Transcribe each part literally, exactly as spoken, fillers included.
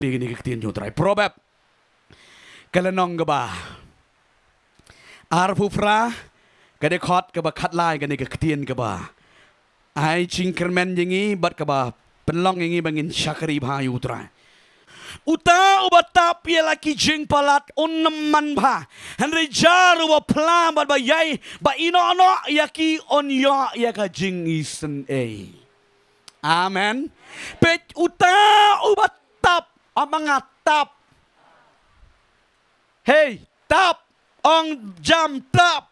Phi kane ka ktien jong u Trai. Proverb ka lynnong kaba arphew phra, ka dkhot kaba khatlai, kane ka ktien kaba ai jingkyrmen ïa ngi bad kaba pynlong ïa ngi ba ngin shakri bha ïa u Trai. Uta uba tap ïa la ki jingpalat un ym man bha, hynrei jar uba phla bad ba ïai ba ïehnoh noh ïa ki un ïoh ïa ka jingisynei. Amen. Peit, uta uba tap, ong ma nga tap. Hei, tap, ong jam tap.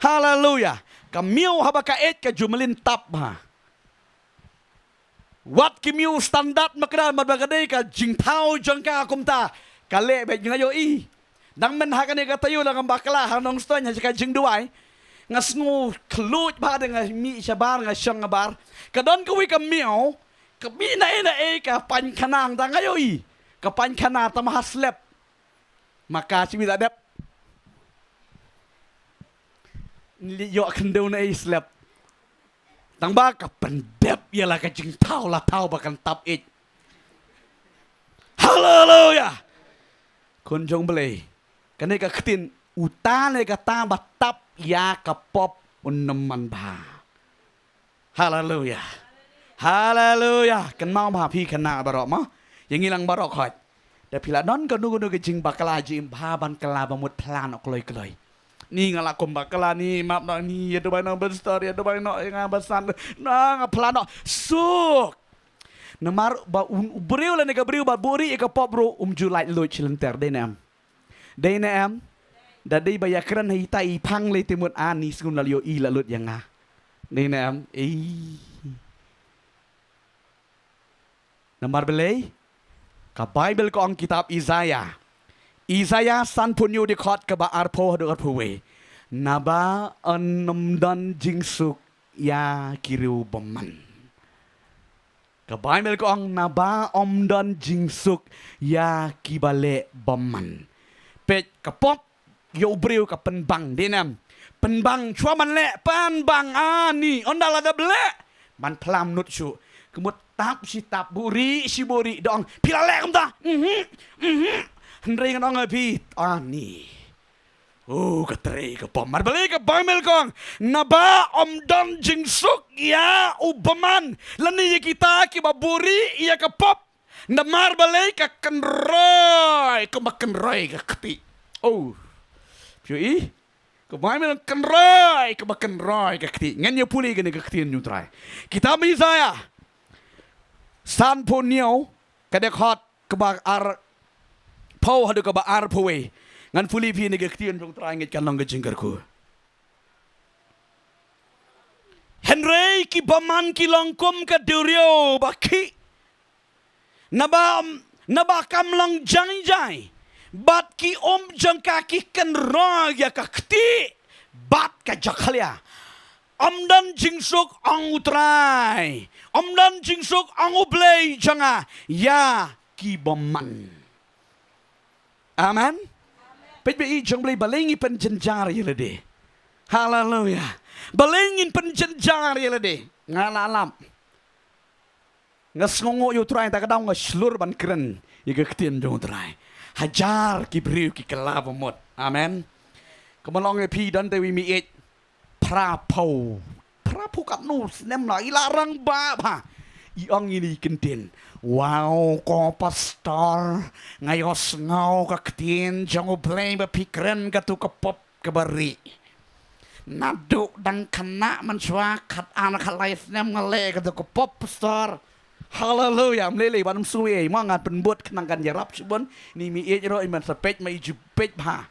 Haleluya. Ka miaw haba ka eit ka ju mlien tap bha. Wat ki miaw standard makdar, mat ba ka dei ka jingthaw jong ka kumta, ka leh beit, nga ïohi. Dang mynta ha kane ka taïew la ngam bakla ha Nongstoiñ ha ka jingduwai. Nga sngew khluit bha, da nga mih shabar, nga shong shabar. Ka don kawei ka miaw, ka mih na ei na ei, ka paikhana, tang nga ïohi ka paikhana, tang ma ha slep. Ma ka shi wi da dep. Ngi ïoh khyndew na ei slep. Tang ba ka pyndep ïa la ka jingthaw, la thaw ba kan tap eit. Haleluya. Khun jong Blei. Kane ka ktien, uta ne kata ba tap ïa ka pop un ym man bha. Haleluya. Haleluya. Kynmaw bha phi khynnah baroh mo. Ïa ngi lang baroh khoit. Da phi la don kano kano ka jingbakla, jingim bha ban kylla ba mut phla noh kloi kloi. Ni nga la kum bakla, ni map noh, ni ïa duwai noh pastor, ïa duwai noh ïa nga ba san. Na nga phla noh. Suk. Namar ba un, u briew lane ka briew ba buhrieh ïa ka pop ruh um ju lait luid shi lynter, dei ne em? Dei ne em? Da dei ba ïakren ha ita i phang lei te mut, a, ni sngew la ïohi la lut ïa nga. Dei ne em? Ei. Namar balei? Ka Baibl ka ong, kitab Isaiah. Isaiah sanphew hynñiew, dkhot kaba arphew haduh arphew wei. Naba yn ym don jingsuk ïa ki briew bymman. Ka Baibl ka ong, naba ym don jingsuk ïa kiba leh bymman. Peit, ka pop ïa u briew ka pynbang, dei ne em? Pynbang, shuwa ban leh, pynbang, a, ni, ynda la dep leh ban phla nud shuh. Ka mut tap shi tap, buhrieh shi buhrieh, da ong, phi la leh kumta? Mhm, mhm. Hynrei ngan ong ïa phi, a, ni. Oh, ka trei ka pop. Namar balei? Ka Baibl ka ong, naba ym don jingsuk ïa u bymman lane ïa kita kiba buhrieh ïa ka pop. Namar balei? Ka kynroi, kaba kynroi ka ktieh. Oh. Phi ïohi? Ka Baibl kynroi, kaba kynroi ka ktieh. Ngan ïa pule kane ka ktien jong u Trai. Kitab Isaiah sanphew hynñiew, ka dkhot kaba arphew haduh kaba arphew wei. Ngan pule phi ne ka ktien jong u Trai, ngeit kan long ka jingkyrkhu. Hynrei ki bymman ki long kum ka duriaw ba khih. Naba, naba kam long jai jai. Bad ki um jong ka ki kynroi ïa ka ktieh bad ka jakhlia. Ym don jingsuk, ong u Trai. Ym don jingsuk, ong u Blei jong nga, ïa ki bymman. Amen. Peit ba i jong Blei, balei ngi pynjynjar ïa lade? Haleluya. Balei ngin pynjynjar ïa lade? Nga la lap. Nga sngewnguh ïa u Trai, ta ka daw nga shlur ban kren ïa ka ktien jong u Trai. Hajar ki briew ki kylla ba mut. Amen. Kumba long ïa phi, don te wi mi ïeit. Phra phew. Phra phew katno snem la i la rangbah bha. I ong ïa i kyntien. Wow, ko pastor, nga ïohsngew ka ktien jong u Blei ba phi kren katu ka pop kaba rieh. Naduh dang khynnah mynshuwa, khatar khatlai snem nga leh katu ka pop, pastor. Haleluya, ym lei lei ban ym sngewthuh ei, ma ngan pynbud khnang kan ïarap shibun. Ni mi ïeit ruh i man sa peit ma i ju peit bha.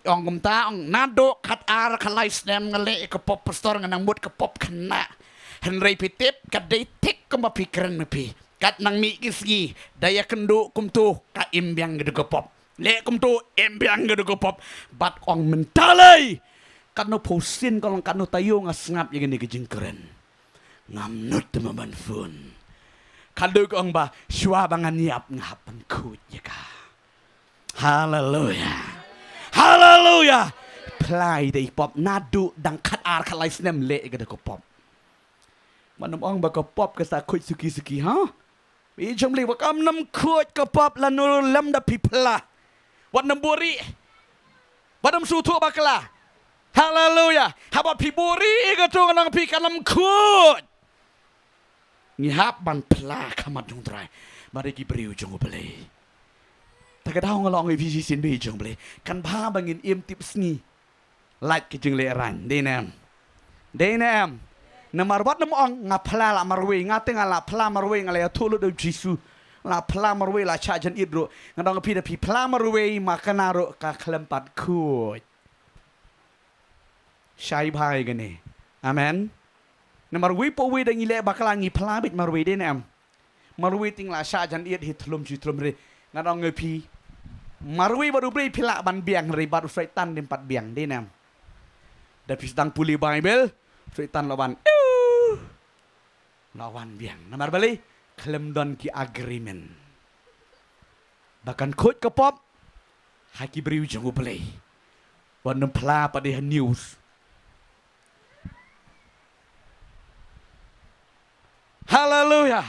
Ong kumta, ong naduh khatar khatlai snem nga leh ka pop pastor, nga nang mut ka pop khynnah. Hynrei phi tip, ka dei thik kumba phi kren ma phi. Kat nang mih ki sngi da ïakynduh kumtu, ka im biang katu ka pop. Leh kumtu, im biang katu ka pop. Bad ong mynta lei, katno phew sien ka long, katno taïew nga sngap ïa kane ka jingkren. Ngam nud te ma ban phone. Ka dei ka ong ba shuwa ba ngan ïap nga hap ban khuid ïa ka. Haleluya. Haleluya. Phla ïa i pop, naduh dang khatar khatlai snem leh ïa katu ka pop. Ban ym ong ba ka pop ka sa khuid suki suki, ha? Ïeit jong U Blei, wat nym khuid ka pop lano lymda phi phla. Wat nym buhrieh. Wat nym sngewthuh bakla. Haleluya. Haba phi buhrieh ïa kato, ngan ong ïa phi, kan nym khuid. Ngi hap ban phla ha khmat jong U Trai bad ïa ki briew jong U Blei. Te ka daw nga la ong ïa phi shisien, briew jong U Blei, kan bha ba ngin im tipsngi. Lait ka jinglehrain, dei ne em? Dei ne em? Namar wat nym ong, nga phla la marwei, nga te nga la phla marwei, nga la ïathuh lut da U Jisu. La phla marwei, la shah jan ïit ruh. Nga ong ïa phi, da phi phla marwei, ma kane ruh ka khlem pat khuid. Shai bha ïa kane. Amen. Namar wei pa wei da ngi leh bakla, ngi phla beit marwei, dei ne em? Marwei te nga la shah jan ïit hi thlum shi thlum re. Nga ong ïa phi, marwei bad U Blei phi lah ban biang, hynrei bad u Soitan ym pat biang, dei ne em? Da phi sdang pule Baibl, u Soitan lah ban, iu, lah ban biang. Namar balei? Khlem don ki agreement ba kan khuid ka pop ha ki briew jong U Blei. Wat nym phla pat de ha news. Haleluya.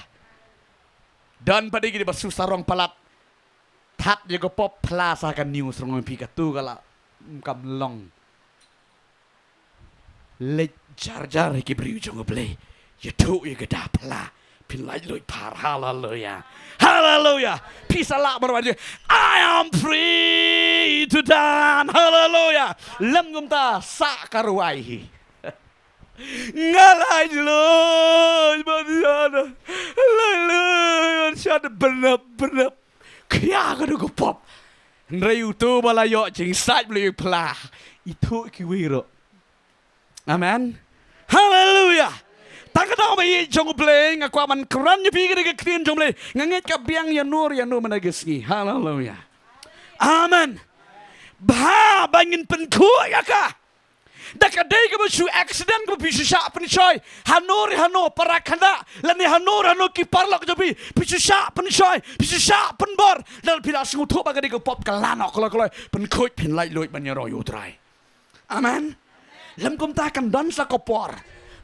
Don pat de kine ba shu sarong palat. Thad ïa ka pop, phla sa ha ka news, nga ong ïa phi, kato ka la, mm, kam long. Leit jar jar ïa ki briew jong U Blei. Ïathuh ïa ka, da phla, phin laitluid bha. Haleluya. Haleluya. Phi sa lah ban rwai, "I am free to dance." Haleluya. Lym kumta, sah ka rwai hi. Nga laitluid ban shad. Laitluid ban shad, bnep bnep. Khia ka dei ka pop. Hynrei uto ba la ïoh jingsait, ba la ïoh phla, ithuh kiwei ruh. Amen. Haleluya. Tang ka daw ba ïeit jong U Blei, nga kwah ban kren ïa phi ka dei ka ktien jong U Blei. Nga ngeit ka biang ïano ïano mynta ka sngi. Haleluya. Amen. Bha ba ngin pynkhuid ïa ka. Da ka dei kaba shu accident kaba phi shu shah pynshoi hano re hano, para khynnah, lane hano re hano ki paralok jong phi, phi shu shah pynshoi, phi shu shah pynbor, lada phi la sngewthuh ba ka dei ka pop, ka la noh kloi kloi, pynkhuid, phin laitluid ban ïaroh ïa U Trai. Amen. Lym kumta kan don sa ka por,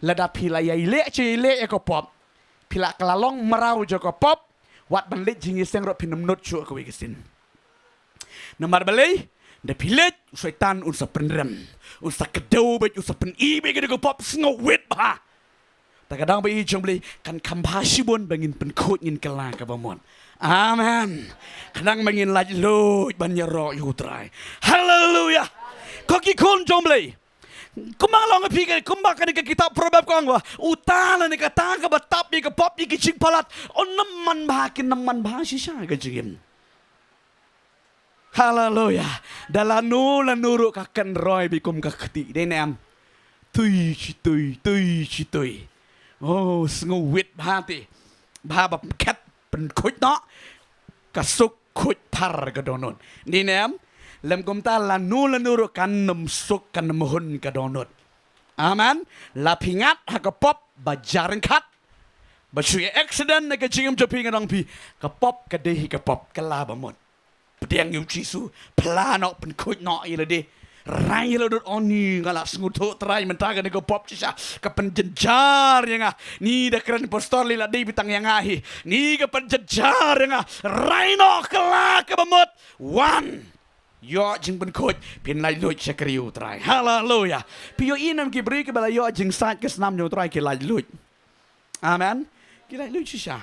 lada phi la ïai leh, ïai leh ïa ka pop, phi la kylla long mraw jong ka pop, wat ban leit jingïaseng ruh phin ym nud shuh kawei ka sien. Namar balei? Da phi leit, u Soitan un sa pynrem, un sa kdew beit, un sa pyni beit ka dei ka pop, sngewwit bha. Te ka daw ba ïeit jong U Blei, kan kham bha shibun ba ngin pynkhuid, ngin kylla kaba mut. Amen. Ka daw ba ngin laitluid ban ïaroh ïa U Trai. Haleluya. Ko ki khun jong U Blei, kumba nga la ong ïa phi, kumba kane ka kitab Proverb ka ong ba uta lane kata kaba tap ïa ka pop, ïa ki jingpalat, un ym man bha, kin ym man bha shisha ka jingim. Haleluya. Da lano lano ruh ka kynroi beit kum ka kti, dei ne em? Tui shi tui, tui shi tui. Oh, sngewwit bha te. Bha ba khet pynkhuid noh, ka suk khuid phar ka dohnud. Dei ne em? Lym kumta lano lano ruh kan ym suk, kan ym hun ka dohnud. Amen. La phi ngat ha ka pop ba jar ryngkat, ba shu ïa accident na ka jingim jong phi, nga ong ïa phi, ka pop ka dei hi ka pop, kylla ba mut. Pdiang ïa U Jisu, phla noh, pynkhuid noh ïa lade. Rai ïa la dohnud, oh ni nga la sngewthuh Trai, mynta kane ka pop shisha ka pynjynjar ïa nga. Ni da kren pastor, lei la dei beit tang ïa nga hi. Ni ka pynjynjar ïa nga. Rai noh, kylla kaba mut. Wan. Ïoh jingpynkhuid, phin laitluid sha ka ri U Trai. Haleluya. Phi ïohi ne em ki briew kiba la ïoh jingsait ka snam jong U Trai ki laitluid? Amen. Ki laitluid shisha.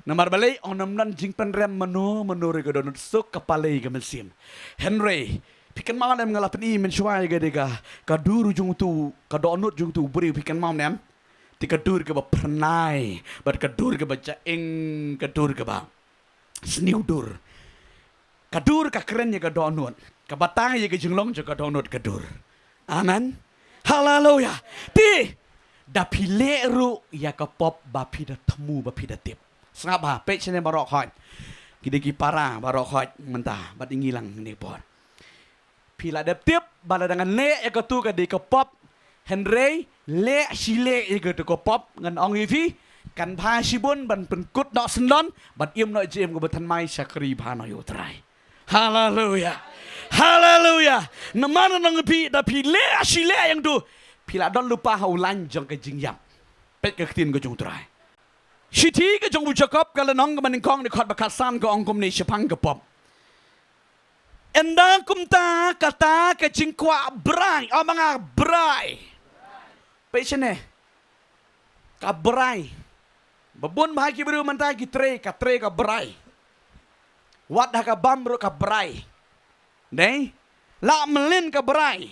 Namar balei? Ong ym don jingpynrem mano mano ruh ka dohnud, suk ka palei ka mynsiem. Hynrei phi kynmaw ne em, nga la pyni mynshuwa ïa ka dei ka, ka dur jong uto, ka dohnud jong uto u briew, phi kynmaw ne em? Te ka dur kaba phyrnai, bad ka dur kaba jaing, ka dur kaba sniew dur. Ka dur ka kren ïa ka dohnud, ka batai ïa ka jinglong jong ka dohnud ka dur. Amen. Haleluya. Te da phi leh ruh ïa ka pop ba phi da thmu, ba phi da tip. Sngap bha, peit shane baroh khoit. Ki dei ki para baroh khoit mynta bad ngi lang ne por. Phi la dep tip ba lada ngan leh ïa katu ka dei ka pop, hynrei leh shi leh ïa katu ka pop, ngan ong ïa phi, kan bha shibun ban pynkut noh syndon, ban im noh jingim kaba thymmai, shakri bha noh ïa U Trai. Haleluya. Haleluya. Namar ngan ong ïa phi, da phi leh shi leh ïa katu, phi la don lypa ha u lain jong ka jingïap. Peit ka ktien ka jong U Trai. Shithi ka jong u Jakob ka lynnong kaba nyngkong, dkhot ba khatsan ka ong kumne shaphang ka pop. Ynda kumta kata ka jingkwah brai, ong ma nga brai. Peit shane. Ka brai. Ba bun bah ki briew mynta ki trei, ka trei ka brai. Wat ha ka bam ruh ka brai. Dei? Lah mlien ka brai.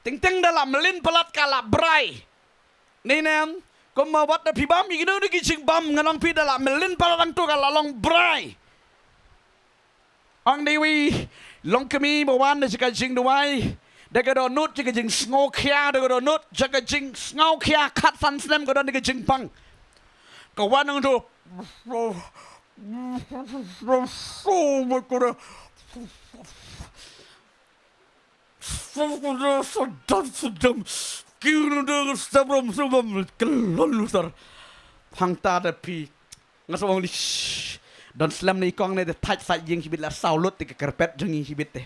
Teng teng da lah mlien palat ka lah brai. Dei ne em? Kumba wat da phi bam ïa kino kino ki jingbam, nga ong phi, da lah mlien palat hangto ka lah long brai. Ong dei wei longkmie ba wan na jaka jingduwai, da ka dohnud jaka ka jingsngewkhia, da ka dohnud jaka ka jingsngewkhia, khatsan snem ka don da ka jingpang. Ka wan hangto. Sdam, sdam. Ki nda sdam, sdam, sdam. Kyllon lutar. Hangta da phi. Nga sa ong li, shh. Don slem ne i kong ne, te thait sait ïing shibit, la saw lut te ka carpet jong ngi shibit te.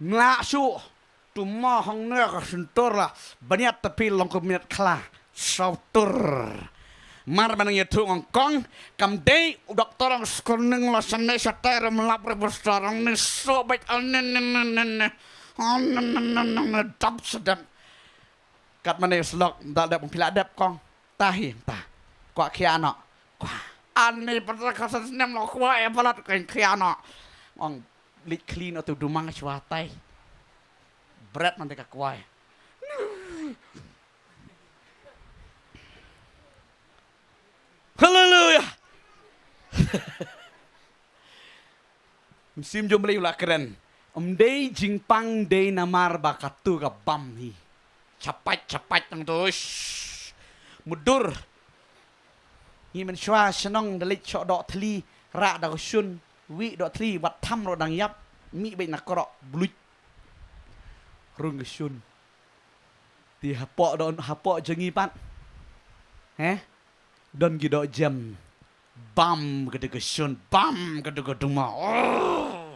Nga la shu tu ma hangne ka center la bniat, te phi long ka bniat khla. Saw tur. Mar ba nang ïathuh nga ong kong, kam dei u doktor ong screening la shane shatai, ram lap re bus, ong ne so bait, ong ne ne ne ne ne. Ong ne ne ne ne ne, dap sdam. Kat mane slok, da dep phi la dep kong. Ta hi ta. Kwah khia noh. Kwah. Ani pata ka san snem lo kwah ïa palat, kan khia noh. Ong leit khlieh noh tu dumang shuwa tai. Bret noh te ka kwai. Haleluya. Mynsiem jong U Blei u la kren. Ym dei jingpang, dei namar ba katu ka bam hi. Chapait chapait tang tu. Shh. Mudur. Ngi mynshuwa shnong da leit shoh doh thli, rah da ka shun, wieh doh thli, wat tham ruh dang ïap, mih beit na kroh, bluit. Rung ka shun. Te hapoh don, hapoh jong ngi pat. He? Don ki doh jem. Bam ka dei ka shun, bam ka dei ka duma. Oh.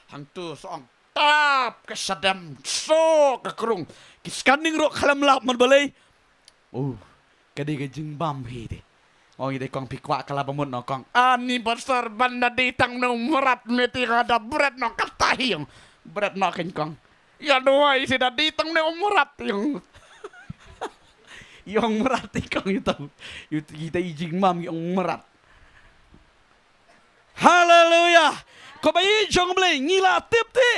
Hangtu song tap ka shadem, so ka krung. Ki scanning ruh khlem lap man balei. Oh, ka dei ka jingbam hi te. Ong i te kong, phi kwah ka la ba mut noh kong. Ani pastor, ban da dei tang ne u mrad meti ka da bret noh kata hi ong. Bret noh ken kong. Ïa duwai shi da dei tang ne u mrad ong. Ïong mrad i kong ïa tang. Ïa i te i jingbam ïong mrad. Haleluya. Ko ba i jong Blei ngi la tip te.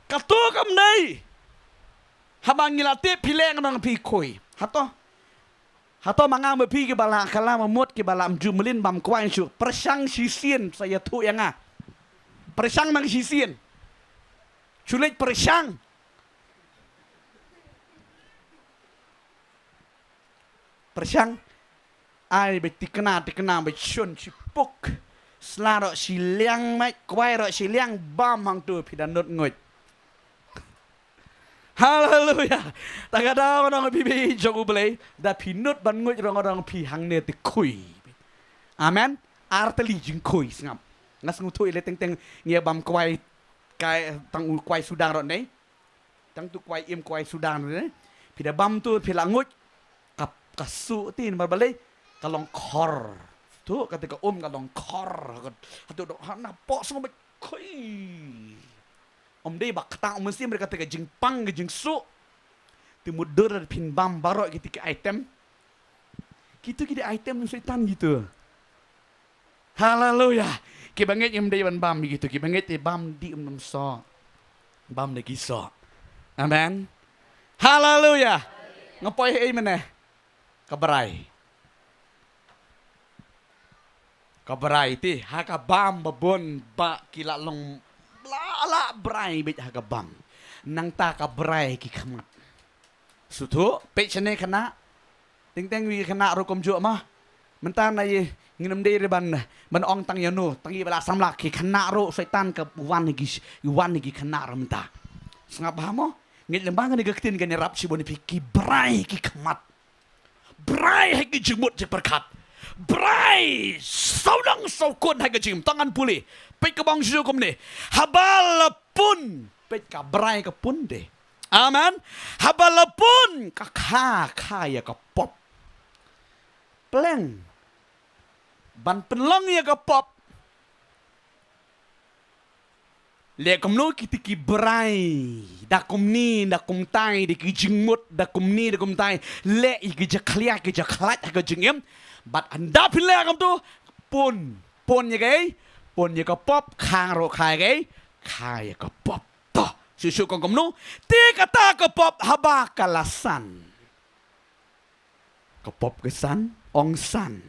Katu kam dei. Haba ngi la tip phi leng nang phi khui. Hato. Hato ma nga ma phi ki ba la kala ma mut ki ba la mju mlien bam kwai shu. Pyrshang shisien sa ïathuh ïa nga. Pyrshang nang shisien. Chulit pyrshang. Pyrshang. Ai, ba tikna, tikna, ba shun, shipuk. Sla ruh shi liang, mai, kwai ruh shi liang, bam hangtu, phi da nud nguid. Haleluya. Ta ka daw nong phi ba i jong U Blei, da phi nud ban nguid ruh nong phi hangne te khui. Amen. Ar tylli jingkhui sngap. Nga sngewthuh i le teng teng ngi bam kwai, kai tang u kwai sudang ruh ne. Tang tu kwai im kwai sudang ne. Phi da bam tu phi la nguid. Ka, ka su ti namar balei ka long khor. Tu kata ka um ka long khor. Hatu dok hana pok sngewbha khui. Ym dei ba ktang ym mynsiem re kata ka jingpang ka jingsu. Te mut dur phin bam baroh kiti ki item. Kitu ki dei item Soitan kitu. Haleluya. Ki bangeit ngim dei ban bam kitu, ki bangeit te bam dih um nang so. Bam da ki so. Amen. Haleluya. Nga poi ei mane. Ka brai. Ka brai te ha ka bam ba bun ba ki la long la la brai beit ha ka bam. Nangta ka brai ki khmat. Suthu peit shane khynnah. Teng teng wi khynnah ruh kumjuh ma. Mynta na i ngin ym dei re ban ban ong tang ïa no, tang i ba la samla ki khynnah ruh Soitan ka wan ki wan ki khynnah ruh mynta. Sngap bha mo. Ngeit lem ba ngane ka ktien kane rap shibun phi ki brai ki khmat. Brai ha ki jingmut jingpyrkhat. Brai sawdong sawkun ha ki jingim tang ngan pule. Peit ka bang shu kumne. Haba la pun. Peit ka brai ka pun de. Amen. Haba la pun ka kha kha ïa ka pop. pleng ban pynlong ïa ka pop. Leh kumno kita ki brai, da kumne da kumtai, da ki jingmut da kumne da kumtai, leh ïa ki jakhlia ki jakhlait ha ka jingim. Bad ynda phi leh kumto, pun, pun ïa kaei? Pun ïa ka pop, kha ruh kha ïa kaei? Kha ïa ka pop. To, shu shu kong kumno? Te kata ka pop haba ka la san. Ka pop ka san, ong san.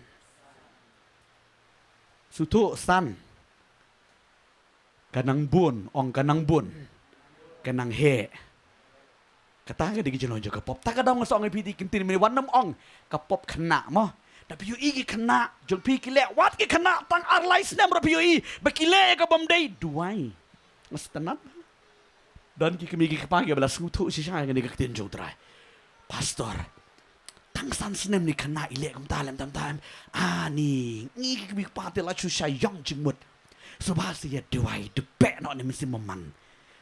Shu thuh san. Ka nang bun, ong ka nang bun. Ka nang heh. Kata ka dei ka jinglong jong ka pop. Ta ka daw nga sa ong ïa phi, dei ki ktien mynne, wat nym ong ka pop khynnah mo. Da phi ïohi ki khynnah jong phi ki leh, wat ki khynnah tang ar lai snem ruh phi ïohi ba ki leh ïa ka bym dei, duwai. Nga sngewtynnat. Don ki kmie ki kpa kiba la sngewthuh shisha ïa kane ka ktien jong U Trai. Pastor, tang san snem ne khynnah i leh kumta lem tam tam. Ani, ngi ki kmie ki kpa te la shu shah ïong jingmut. Sngewbha sa ïa duwai, duwai noh ne mynsiem bymman.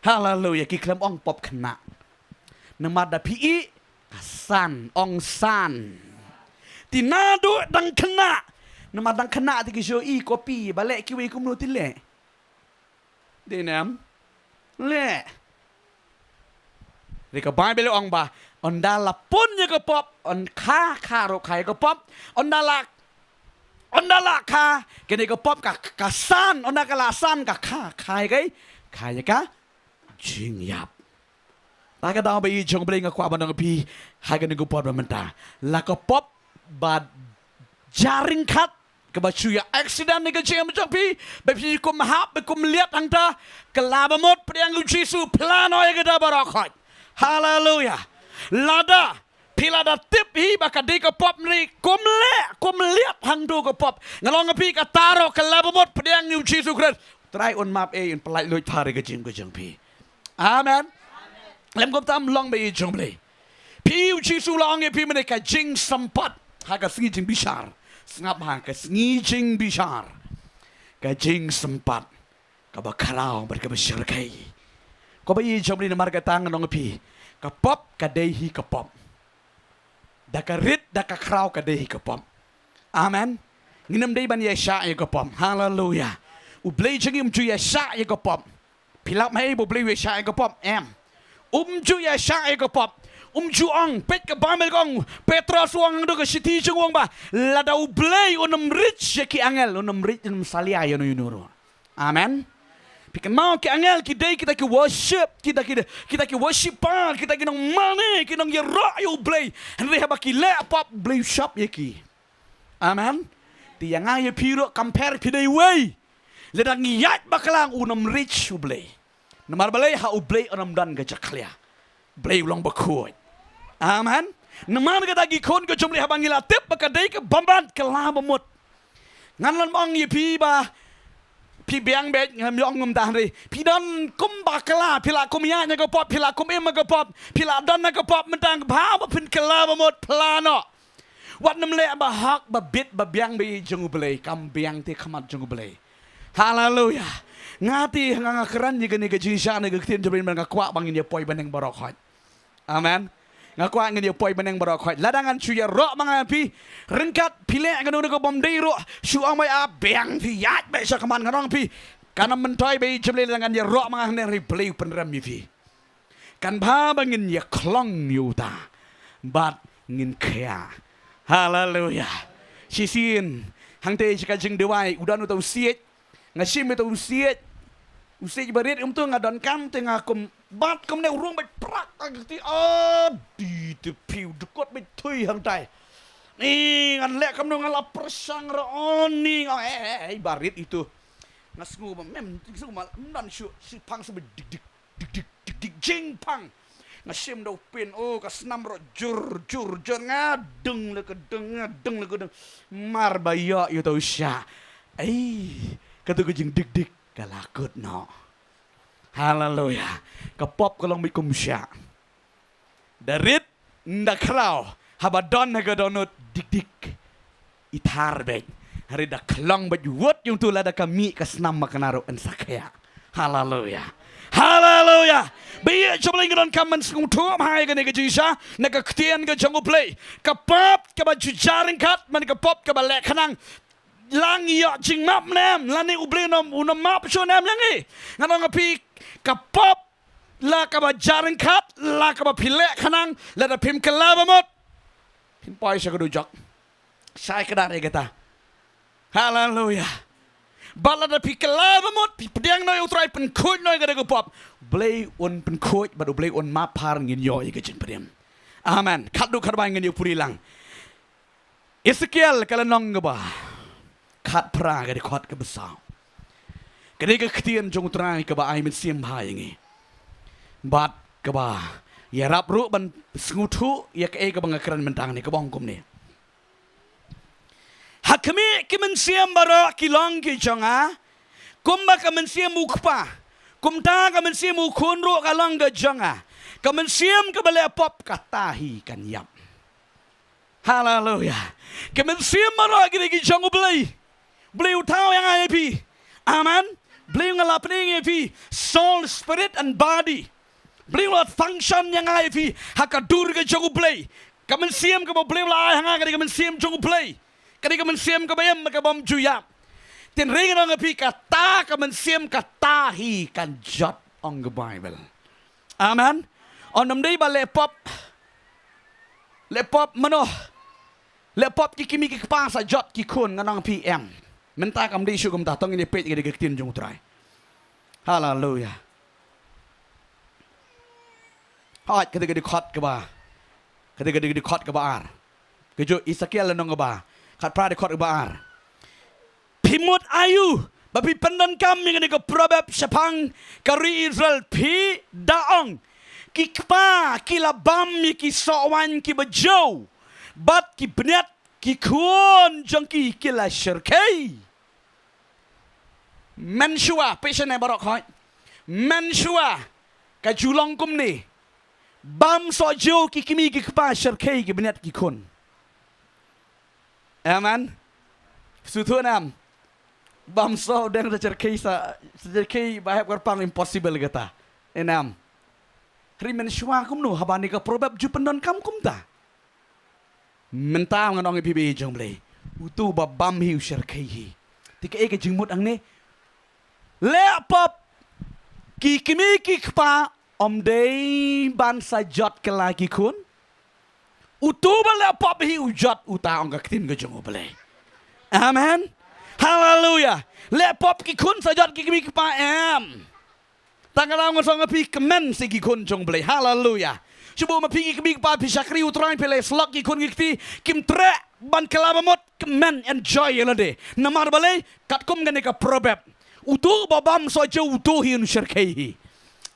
Haleluia, ki khlem ong pop khynnah. Namar da phi ïohi ka san, ong san. Te naduh dang khynnah. Namar dang khynnah te ki shu ïohi copy, ba leh kiwei kumno te leh. Dei ne em? Leh. Te ka Baibl ong ba ynda la pun ïa ka pop, yn kha, kha ruh kha ïa ka pop. Ynda la, ynda la kha, kane ka pop ka, ka san, ynda ka la san ka kha, kha ïa kaei? Kha ïa ka jingïap. Ta ka daw ba ïeit jong U Blei, nga kwah ban ong ïa phi ha kane ka por ba mynta, la ka pop ba jaring khat kaba shu ïa accident ne ka jingim jong phi, ba phi kum hap, ba kum liat hangta, kylla ba mut pdiang U Jisu, phla noh ïa kata baroh khoit. Haleluia. Lada phi la da tip hi ba ka dei ka pop, ne kum leh, kum liat hangto ka pop, nga ong ïa phi, kata ruh kylla ba mut pdiang U Jisu Khrist. Trai un map ei, un pyllait luid phar ïa ka jingim ka jong phi. Amen. Lem kumta, ym long, ba ïeit jong U Blei. Phi, U Jisu u la ong ïa phi mynne, ka jingsympat ha ka sngi jingbishar. Sngap, ha ka sngi jingbishar, ka jingsympat kaba khraw bad kaba shyrkhei. Ko ba ïeit jong U Blei, namar kata ngan ong ïa phi, ka pop ka dei hi ka pop. Da ka rit da ka khraw ka dei hi ka pop. Amen. Ngin ym dei ban ïa shah ïa ka pop. Haleluia. U Blei jong ngi um ju ïa shah ïa ka pop. Phi lap hei ba U Blei u ïa shah ïa ka pop? Em. Um ju ïa shah ïa ka pop. Um ju ong, peit ka Baibl ka ong, Petros u ong hangto ka shithi jong u, u ong ba lada U Blei un ym reach ïa ki angel, un ym reach, un ym salia ïa uno uno ruh. Amen. Phi kynmaw, ki angel ki dei kita ki worship, kita ki, kita ki worshipper, kita ki nongmane, ki nongïaroh ïa U Blei. Hynrei haba ki leh pop, U Blei u shop ïa ki. Amen. Te ïa nga ïa phi ruh, compare phi da uwei, lada ngi ïaid bakla, un ym reach U Blei. Namar balei? Ha U Blei un ym don ka jakhlia. U Blei u long bakhuid. Amen. Namar kata, ki khun ka jong U Blei, haba ngi la tip ba ka dei ka bymman, kylla ba mut. Ngan ym ong ïa phi ba phi biang beit, ngam ong kumta, hynrei phi don kum bakla, phi la kum ïaid ha ka pop, phi la kum im ha ka pop, phi la don ha ka pop, mynta bha ba phin kylla ba mut, phla noh. Wat nym leh ba hok ba bit ba biang, ba ïeit jong U Blei, kam biang te khmat jong U Blei. Haleluia. Nga te nga, nga kren ïa kane ka jingshah na ka ktien jong U Blei, nga kwah ba ngin ïa poi bneng baroh khoit. Amen. Nga kwah ngin ïa poi bneng baroh khoit. Lada ngan shu ïaroh ma nga ïa phi, ryngkat phi leh kano kano ka bym dei ruh, shu ong ba ïa biang, phi ïaid beit sha khmat, ngan ong ïa phi, kan ym myntoi, ba ïeit jong U Blei, lada ngan ïaroh ma nga hangne, hynrei U Blei u pynrem ïa phi. Kan bha ba ngin ïa khlong ïa uta bad ngin khia. Haleluia. Shisien hangtei sha ka jingduwai, u don uta u siej. Nga shim ïa uta u siej. U siej ba rit, um, to nga donkam te nga kum bat kumne, u rung beit prak, ta ka kti, a di te phi, u dkut beit thui hangtai. Ni ngan leh kumno, nga la pyrshang ruh, o ni nga, eh, eh, eh, ba rit ito. Nga sngew ba mem, sngew ma, ym don shuh, shi phang shu beit dik dik. Dik dik dik dik, jingphang. Nga shim da u pin, o, ka snam ruh jur jur jur, nga deng la ka deng, nga deng la ka deng. Mar ba ïoh ïa uta u shah, ei, kato ka jingdik dik ka la kut noh. Haleluia. Ka pop ka long beit kum u shah. Da rit, da khraw, haba don ha ka dohnud, dik dik, i thar beit. Hynrei da khlong beit wut ïa uto, lada ka mih ka snam ma ka na ruh, yn sa khiah. Haleluya. Haleluya. Ba ïa jong U Blei ngi donkam ban sngewthuh ha kane ka jingshisha na ka ktien ka jong U Blei. Ka pop kaba ju jar ryngkat man ka pop kaba leh khnang. Lang ïoh jingmap ne em, lane U Blei un ym, un ym map shuh ne em ïa ngi. Ngan ong ïa phi, ka pop la kaba jar ryngkat, la kaba phi leh khnang, lada phim kylla ba mut, phin poi sha ka dujok. Shai kdar ïa kata. Haleluya. Bad lada phi kylla ba mut, phi pdiang noh ïa U Trai, pynkhuid noh ïa kata ka pop, U Blei un pynkhuid bad U Blei un map, bad ngin ïoh ïa ka jingpdiang. Amen. Khatduh khatwai ngin ïa puri lang. Esekiel ka lynnong kaba khatphra, ka dkhot kaba saw. Ka dei ka ktien jong U Trai kaba ai mynsiem bha ïa ngi. Bad kaba ïarap ruh ban sngewthuh ïa kaei kaba nga kren mynta hangne, kaba ong kumne. Ha khmih, ki mynsiem baroh ki long ki jong nga, kumba ka mynsiem u kpa, kumta ka mynsiem u khun ruh ka long ka jong nga. Ka mynsiem kaba leh pop kata hi kan ïap. Haleluya. Ka mynsiem baroh ki dei ki jong U Blei. U Blei u thaw ïa nga ïa phi. Amen. U Blei u, nga la pyni ïa phi, soul, spirit and body. U Blei u la function ïa nga ïa phi ha ka dur ka jong U Blei. Ka mynsiem kaba U Blei u la ai ha nga ka dei ka mynsiem jong U Blei. Ka dei ka mynsiem kaba im, kaba ym ju ïap. Hynrei ngan ong ïa phi, kata ka mynsiem kata hi kan jot, ong ka Baibl. Amen. Ym dei ba leh pop, leh pop mano, leh pop ki kmie ki kpa sa jot ki khun, ngan ong ïa phi, em. Mynta kam dei shuh kumta, to ngin ïa peit ïa ka ktien jong U Trai. Haleluya. Hooid, ka dei ka dkhot kaba, ka dei ka dkhot kaba ar. Kajuh Esekiel lynnong kaba khatphra, dkhot kaba ar. Phi mut aïu ba phi pyndonkam ïa kane ka proverb shaphang ka ri Israel? Phi da ong, ki kpa ki la bam ïa ki soh waiñ kiba jew, bad ki bniat ki khun jong ki ki la shyrkhei. Mynshuwa, peit shane baroh khoit. Mynshuwa ka ju long kumne. Bam soh jew, ki kmie ki kpa shyrkhei ki bniat ki khun. Amen. Sngewthuh ne em? Bam soh dang da shyrkhei, sa shyrkhei ba hap kyrpang, impossible kata. Em. Hynrei mynshuwa kumno haba kane ka proverb ju pyndonkam kumta? Mynta ngan ong ïa phi, ba ïa jong U Blei, uto ba bam hi u shyrkhei hi. Te kaei ka jingmut hangne? Leh pop ki kmie ki kpa ym dei ban sa jot kylla ki khun. Uto ba leh pop hi u jot uta, ong ka ktien ka jong U Blei. Amen. Haleluya. Leh pop ki khun sa jot ki kmie ki kpa, em. Tang kata nga sngew nga phi kmen sha ki khun jong U Blei. Haleluya. Shu buh ma phi ki kmie ki kpa phi shakri U Trai, phi leh slok ki khun ki kti, kim treh ban kylla ba mut, kmen, enjoy ïa lade. Namar balei? Katkum kane ka proverb, uto ba bam soh jew uto hi un shyrkhei hi.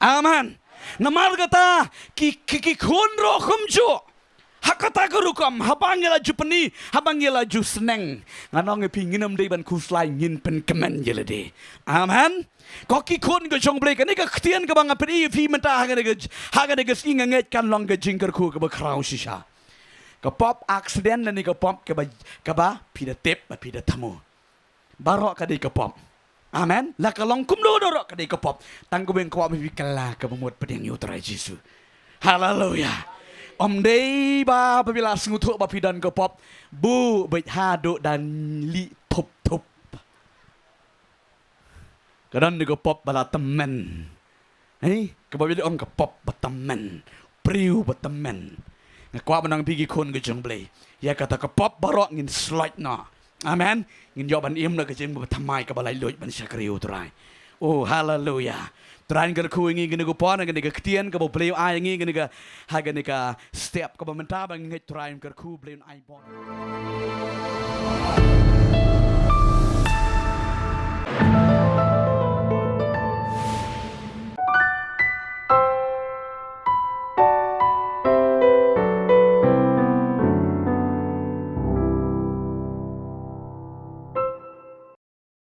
Amen. Namar kata ki, ki, ki khun ruh kumjuh. Ha kata ka rukom, haba ngi la ju pyni, haba ngi la ju sneng, ngan ong ïa phi, ngin ym dei ban khuslai, ngin pynkmen ïa lade. Amen. Ko ki khun ka jong U Blei, kane ka ktien kaba nga pyni ïa phi mynta ha kane ka, ha kane ka sngi, nga ngeit kan long ka jingkyrkhu kaba khraw shisha. Ka pop accident lane ka pop kaba, kaba phi da tip ba phi da thmu, baroh ka dei ka pop. Amen. La ka long kumno ruh ka dei ka pop. Tang kawei ka pop, phi kylla ka ba mut pdiang ïa U Trai Jisu. Haleluya. Ym dei ba, ba phi la sngewthuh ba phi don ka pop, buh beit haduh da lih thup thup. Ka don ka pop ba la tymmen. Hei, kaba ïadei ong ka pop ba tymmen, briew ba tymmen. Nga kwah ban ong ïa phi ki khun ka jong U Blei, ïa kata ka pop baroh ngin sloit noh. Amen. Ngin ïoh ban im noh ka jingim kaba thymmai, kaba laitluid ban shakri U Trai. Oh, haleluya. Trai un kyrkhu ïa ngi kane ka por, kane ka ktien kaba U Blei u ai ïa ngi, kane ka, ha kane ka step kaba mynta ba ngin ngeit, Trai un kyrkhu, Blei un ai bor.